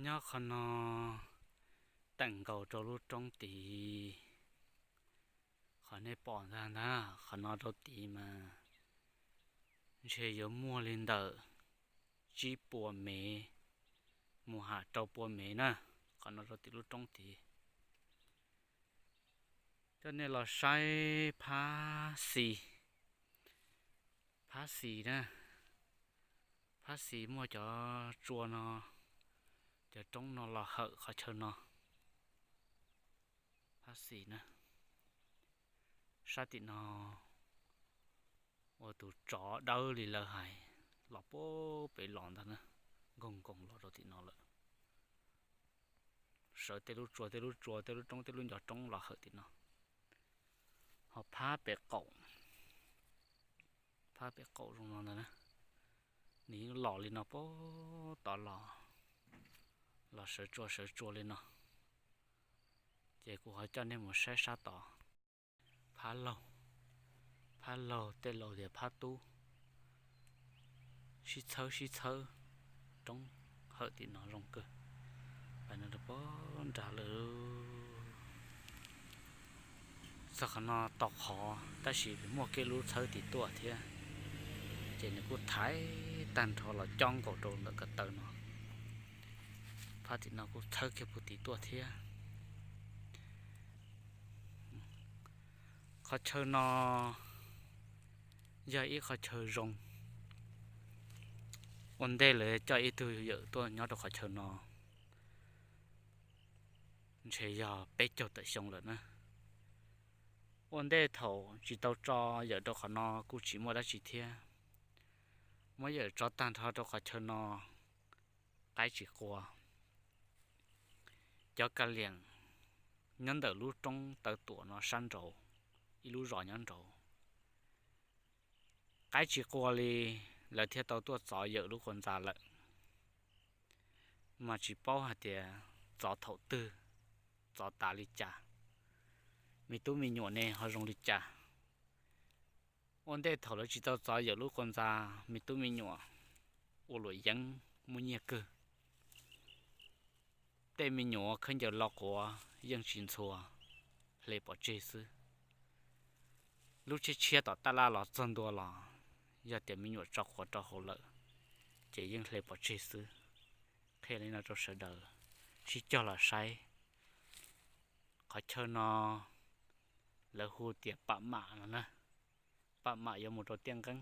Nyob qhov no teem nkaus rau lub roob tid, qhov nej pom ntag ntag, qhov no rau tid mas ntshe yuav muaj li ntawm tsib puas mev mus ham rau pua mev na, qhov no rau tim lub roob tid. Coj nej los saib phab xis, phab xis na, phab xis muaj cov tsua no, cov roob no los hawm qhov chaw no. Phab xis na, sab tim no ua tus tsov dawb li lawv hais, los puag pem los ntag na, nkoog nkoos los rau tim no lawm. Sawv tej lub tsua tej lub tsua tej lub roob tej lub ncov roob los hawm tim no. Ho phab pem qaum, phab pem qaum zoo no ntag na, nws yeej los li no puag tod los, los sawv tsua sawv tsua li no. Ces kuv ho coj nej mus saib sab tod, phab laug, phab laug tej laus tias phab tub, sib txhawb sib txhawb, roob hawm tim no zoo kawg. Pais no rau puag nrad lawm. Txog qhov no tau qhov tab sis muaj kiag lub txhawb tim tuaj thiab, ces nws kuj thaiv tag nrho los cob nkaus rau ntawm ko taw no. Phab tim no kuj txhawb kiag puag tim tuaj thiab. Qhov chaw no yog ib qhov chaw zoo. Ua ntej lawv coj ib tug yawm tuaj nyob rau qhov chaw no ntshe yog peb caug tawm xyoo lawm na. Ua ntej thaum tsis tau tso yawm rau qhov no kuj tsis muaj dab tsi thiab. Muab yawm tso tag nrho rau qhov chaw no, qaib tsis qua. Cov ka liam nyob ntawm lub roob taw tuam no sab nraud, ib lub zos nyob nraud, qaib tsis qua li, lawv thiaj tau tuaj txov yawm lub qhua ntxa lawm. Mas tsis paub hais tias txov thaum twg, txov tas li cas, me tub me nyuam ne ho zoo li cas. Ua ntej thaum lawv tsis tau txov yawm lub qhua ntxa, me tub me nyuam ua luam yeeb muaj nyiaj kawg. Tej me nyuam khaub ncaws lo quav yeej tsis ntxhua, hle pov tseg xwb. Lub tshiab tshiab tom taj laj los txog ntua los, yog tias me nyuam tso quav rau hauv lawm, ces yeej hle pov tseg xwb. Qhia li no rau sawv daws sib cog los saib. Qhov chaw no lawv hu tias pam mam no na, pam mam yuav mus rau tiaj nqeeb.